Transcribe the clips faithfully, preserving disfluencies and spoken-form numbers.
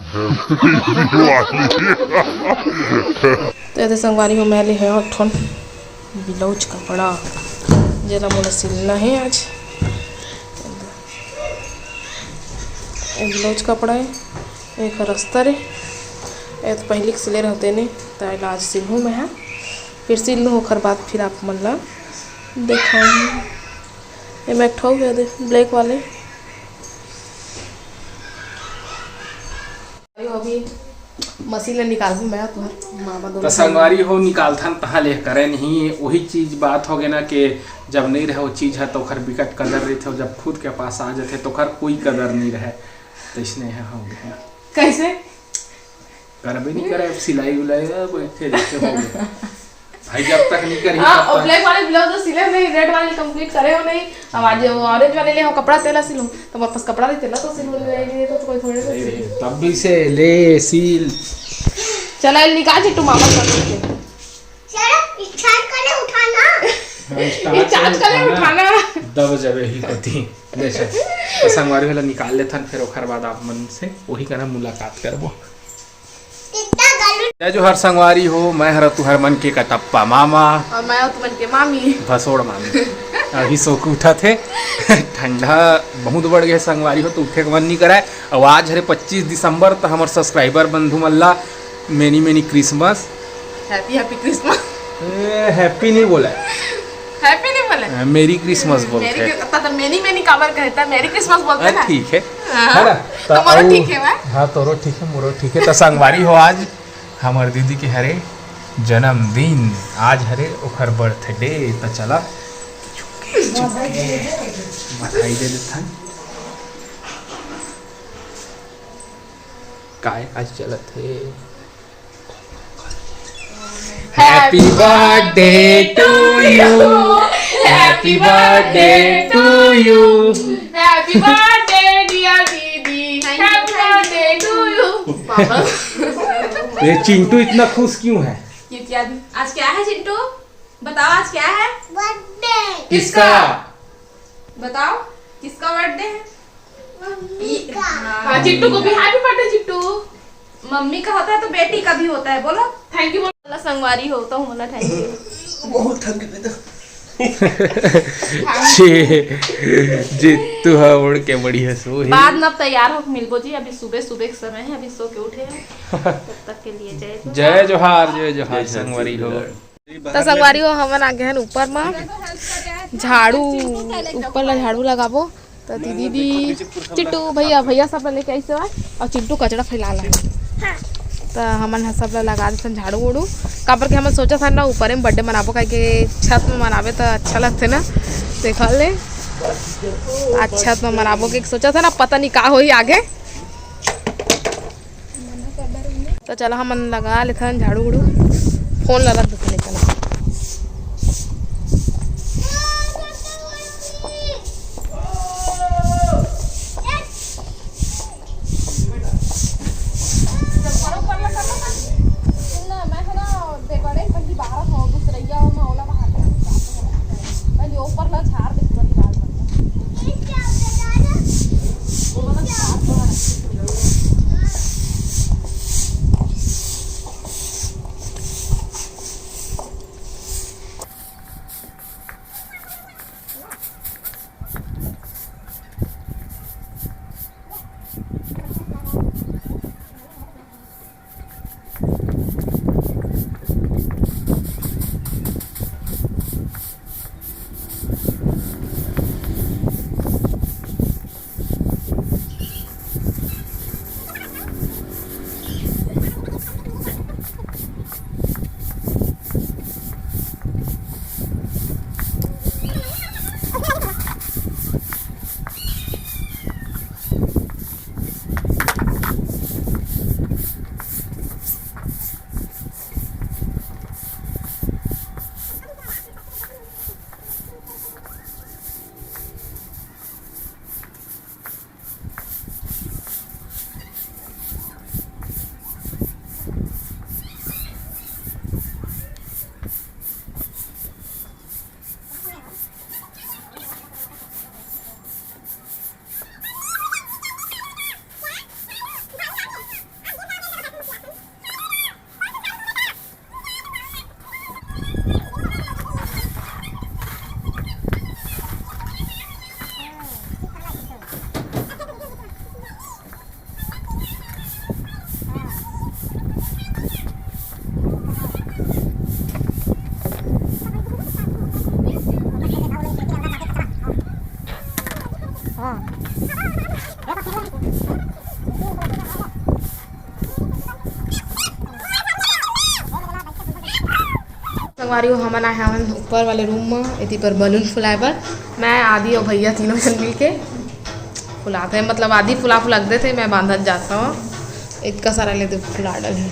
तो एदे संगवारी हो, मैं ले हंव एक ठन ब्लाउज कपड़ा, जेला मोला सिलना हे आज। ये ब्लाउज कपड़ा हे, एक अस्तर हे, ये तो पहिली के सिले रहते ने, त एला आज सिलहूँ मैं ह। फिर सिल लूँ, ओखर बाद फिर आप मन ला देखाऊँ। ये मैं एक ठो दे ब्लैक वाले। अभी मशीन ले निकालहूँ मैं, तुहर मामा दोनों तो संगवारी हो, निकालथन तहाँ ले करे नहीं, वही चीज बात हो गए ना कि जब नहीं रहे वो चीज है तो ओखर बिकट कदर रहिथे, जब खुद के पास आ जाथे तो ओखर कोई कदर नहीं रहे। तो इसने है हो गया। कैसे? करबे नहीं करे, अब सिलाई उलाई अब बैठे जैसे हो गया। भाई जब तक नहीं करी हाँ, तब और तक। ब्लैक वाले ब्लाउज तो सिले नहीं, रेड वाले कंप्लीट करे हो नहीं। अब आज वो ऑरेंज वाले ले हो कपड़ा, तेला सिलूं, तो मोर पास कपड़ा नहीं, तेला तो सिलूं नहीं, तो कोई थोड़े से नहीं, सिलूं। नहीं, तब भी से ले सील। चला, निकाल चिट्टू मामा कर दे। चलो, स्टार्ट करे उठाना। हाँ, ये स्टार्ट चार्ज करे करे उठाना। उठाना। दब जाबे ही कथी। ले चल। तो संगवारी वाला निकाल लेथन, फिर ओखर बाद आप मन से वही करा मुलाकात करबो। कितना गलत। जय जोहार संगवारी हो, मैं हर तुहर मन के कटप्पा मामा। और मैं हूँ तुमन के मामी। भसोड़ मामी। अभी सो के उठा थे। ठंडा बहुत बढ़ गया संगवारी हो, तो उठे के मन नहीं कराए। और आज हरे पच्चीस दिसंबर, तो हमर सब्सक्राइबर बंधु मन ला many many Christmas। Happy happy Christmas। ए, happy नहीं बोला है। Happy नहीं बोला है? हाँ, Merry Christmas बोलते हैं। Merry Chris-, तो, तो many many काबर कहता है, Merry Christmas बोलते हैं हाँ, ना। ठीक है। हाँ। है ना? तो तो मोरो अउ-, ठीक है, मैं। हाँ, तोरो ठीक है, मोरो ठीक है। तो संगवारी हो, आज हमर दीदी के हरे जन्मदिन, आज हरे ओखर birthday। तो चला, चुपके, चुपके बधाई दे देथन। काय आज चलत हे? Happy birthday to you। Happy birthday to you। Happy birthday dear दीदी। Thank you, Happy birthday to you। ये चिंटू इतना खुश क्यों है? क्योंकि आज, आज क्या है चिंटू? बताओ आज क्या है? बर्थडे। किसका? बताओ, किसका बर्थडे है? मम्मी का। हाँ, चिट्टू को भी happy birthday चिट्टू। मम्मी का होता है तो बेटी का भी होता है, बोलो। Thank you बोलो। संगवारी हो तो बोला thank you। बहुत थक गए तो। छे, जित्तू हा उड़ के बढ़िया सो है। बाद में अब तैयार होके मिलबो जी, अभी सुबह सुबह के समय है, अभी सो के उठे हैं। तब तक के लिए जय जोहार। जय जोहार, जय जोहार, जय संगवारी हो। छत्तीसगढ़। त संगवारी हो, हमन आ गे हन ऊपर म झाड़ू, ऊपर ला झाड़ू लगाबो। त दीदी दी, चिट्टू भैया, भैया सब ला लेके आइस हवय, अउ चिंटू कचरा फैला ला। त हमन ह सब ला लगा देथन झाड़ू उड़ू, काबर के हमन सोचत हन ना ऊपरे म बर्थडे मनाबो, काहे के छत म मनाबे त अच्छा लगथे ना। देखा ले, आज छत म मनाबो के सोचत हन, अब पता नहीं का होही आगे। तो चला हमन लगा लेथन झाड़ू उड़ू, फोन ला रख देथन एकला। संगवारी हो, हमन आए हवन ऊपर वाले रूम म, एती पर बलून फुलाए बर। मैं, आदि अउ भैया तीनों झन मिलके फुलात हे, मतलब आदि फुला फुला के देथे, मैं बांधत जात हवं। इतका सारा ले दे फुला डलही,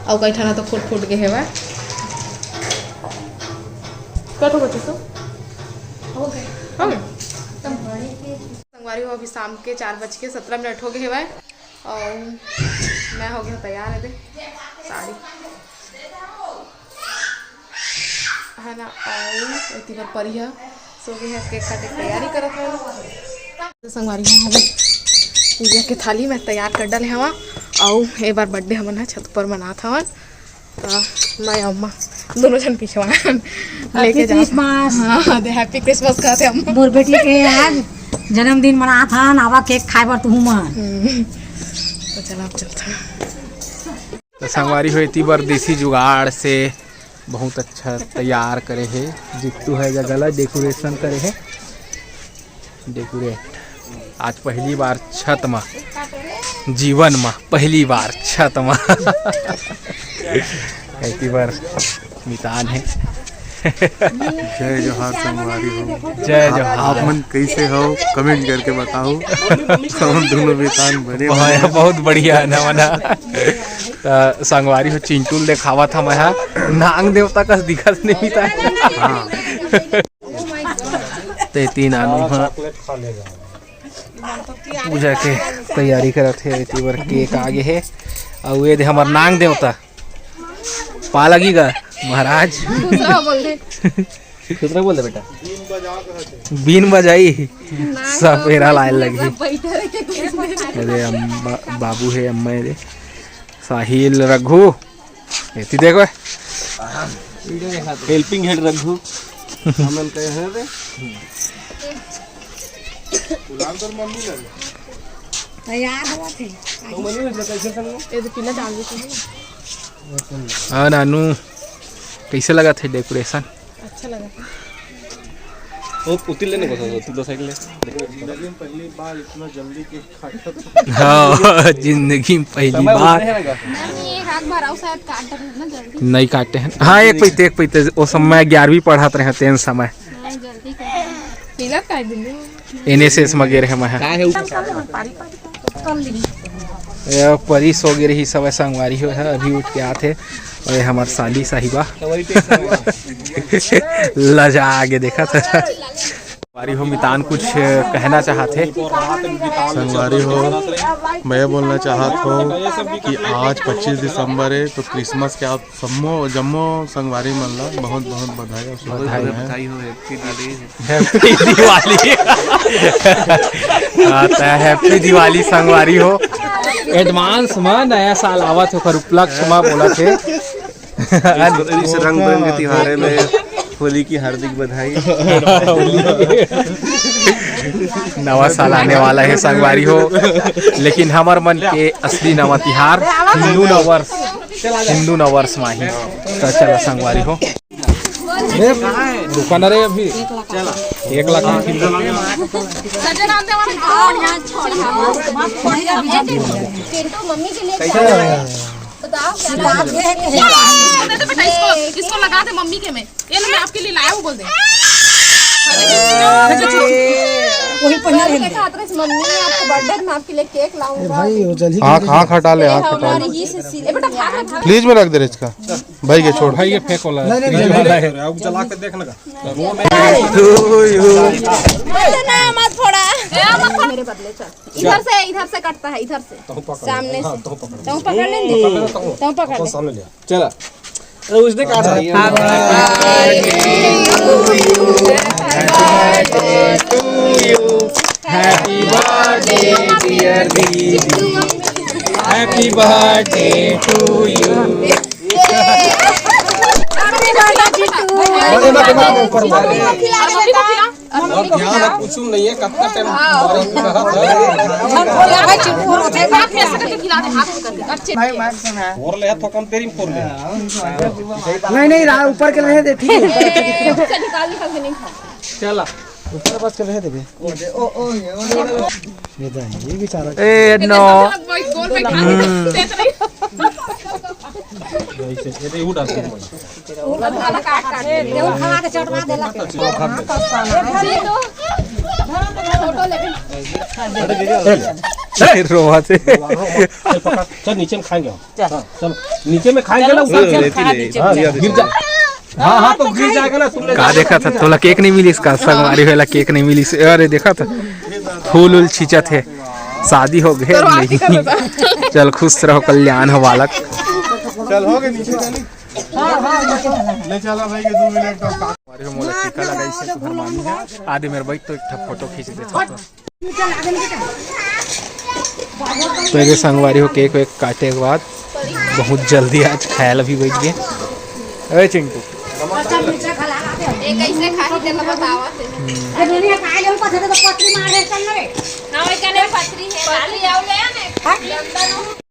अउ कई ठन तो फूट फूट के हेवय। कट हो गए तो? हाँ। संगवारी हो, अभी शाम के चार बज के सत्रह मिनट हो गए हेवय, अउ मैं हो गया तैयार हे दे साड़ी, है ना, अउ एती बर परिया सो गए हे, केक काटे के तैयारी करत हे। तो संगवारी हो, हम पूजा के थाली में तैयार कर डाले हवा, अउ ए बार बर्थडे हमन ह छत पर मनात हवन। त मैं अम्मा दोनों झन पीछे वाला लेके जा। Christmas। हाँ, दे Happy Christmas कहते अम्मा। मोर बेटी के आज जन्मदिन मनात हन, आवा केक खाए बर तुहू मन। हम्म। तो चला, अब चलता। तो संगवारी हो, एती बर देसी जुगाड़ से बहुत अच्छा तैयार करे हे। जित्तू है जगह ला डेकोरेशन करे हे। डेकोरेट आज पहली बार छत मा, जीवन मा पहली बार छत मा। एती बर मितान हे। जय जोहार संगवारी हो। जय जोहार। आप मन कैसे हो, कमेंट करके बताओ। हम दोनों मितान बने बहुत, बहुत बढ़िया है ना मना। त संगवारी हो, चिंटू ल देखावत हवं मैं हा, नांग देवता कस दिखत नहीं मितान। हाँ। ते तीन आनू ह पूजा के तैयारी करत हे, एती बर केक आगे हे। अउ ये दे हमर नांग देवता, पा लगी गा महाराज। दूसरा बोल दे। दूसरा बोल दे बेटा। बीन बजाई, सपेरा लाए लगी। अरे अम्मा, बाबू हे, अम्मा हे रे। साहिल, रघु, एती देखो। Helping hand Raghu. हमन कहे हैं रे। तैयार हुआ थे। ये तो पीला डाल देते हैं ना। हाँ नानू, कैसे लगा थे डेकोरेशन? अच्छा लगा। वो उतिल लेने को था, उतिल दो साइड ले। जिंदगी में पहली बार इतना जल्दी केक काटा था। हाँ, जिंदगी में पहली समय बार। उतने है ना? नहीं, एक हाथ भराओ, शायद काट रहे हैं ना जल्दी। नहीं काटे हैं। हाँ, एक पैते, एक पैते। वो समय ग्यारहवीं पढ़त रहे, तेन समय। हाँ, जल्दी काट। पीला काट दिंदे। एनएसएस में गे रहे मैं। का है ऊपर? ये परी सो गे रही, सब संगवारी हो है, अभी उठ के आते। और ये हमार साली साहिबा। लजा आगे देखा था। संगवारी हो, मितान कुछ कहना चाहत हे। संगवारी हो, मैं ये बोलना चाहत हूँ कि आज पच्चीस दिसंबर है, तो क्रिसमस के आप सम्मो, जम्मो संगवारी मन ला बहुत, बहुत बधाई और शुभ बधाई। बधाई हो, हैप्पी दिवाली। हैप्पी दिवाली। हाँ, त हैप्पी दिवाली संगवारी हो। एडवांस में नया साल आवत हे, ओकर उपलक्ष्य में बोलत हे। इस, इस रंग बिरंगे त्योहारे में होली की हार्दिक बधाई। नवा साल आने वाला है संगवारी हो, लेकिन हमर मन के असली नवा तिहार हिंदू नववर्ष, हिंदू नववर्ष माही। तो चला संगवारी हो, दुकान रे अभी एक लाख। बताओ क्या लगा? ये दे दे बेटा, इसको, इसको लगा दे मम्मी के में। ये लो, मैं आपके लिए लाया हूँ, बोल दे। वही पहना ये है। देखा, हाथ में मम्मी, आपको बर्थडे में आपके लिए केक लाऊंगा। भाई, वो जल्दी आँख, आँख हटा ले, ये आँख हटा ले। हमारी ये से सीधी ए बेटा, खा, खा, खा। फ्रिज में रख दे रे इसका। भाई के छोड़। भाई के फेंको ला। नहीं, नहीं, नहीं, नहीं। अब जला के देख ना। मत ना, मत फोड़ा। मेरे बदले चल। इधर से, इधर से कटता है, इधर से। सामने से। तुम पकड़ लेंगे। तुम पकड़ ले। सामने लिया। चला। अरे उसने काट दिया। Happy birthday dear दीदी। Happy birthday to you। ध्यान रख, कुछ नहीं है, कब का टाइम। हाथ में ऐसे करके खिला दे, हाथ में करके। अच्छे। और ले, थोकम तेरी फोड़ ले। नहीं, नहीं, रहा, ऊपर के रहे दे, ठीक है। अच्छा, निकाल, निकाल के नहीं खा। चला। ऊपर बस के रहे दे बे। ये तो है, ये बेचारा। ए, नो। गोल में खा ले। हम्म। ये तो उड़ा। ए, रोवा से। चल, नीचे में खाएंगे हम। चल। हाँ, चल, नीचे में खाएंगे ना, ऊपर चल। हाँ, गिर जा। हाँ, हाँ, तो गिर जाएगा ना, तुमने का देखा था, तोला केक नहीं मिलिस का? संगवारी वाला केक नहीं मिलिस। अरे, देखा था, फूल उल छींचा थे, शादी हो गए नहीं। चल, खुश रहो, कल्याण हो बालक। चल, हो गए, नीचे चली। ले चला भाई के दो मिनट और। अरे, मोला टीका लगाई से तुम्हार मामी है। आदे मेरे भाई तो एक ठा फोटो खींच दे। तो ये संगवारी हो, केक वेक काटे के बाद बहुत जल्दी आज खाए ला भी बैठ गए। ए चिंटू, ये कैसे खाही तेला बतावत हे। हाँ, वही कने पथरी है, लाली आओ ले आने।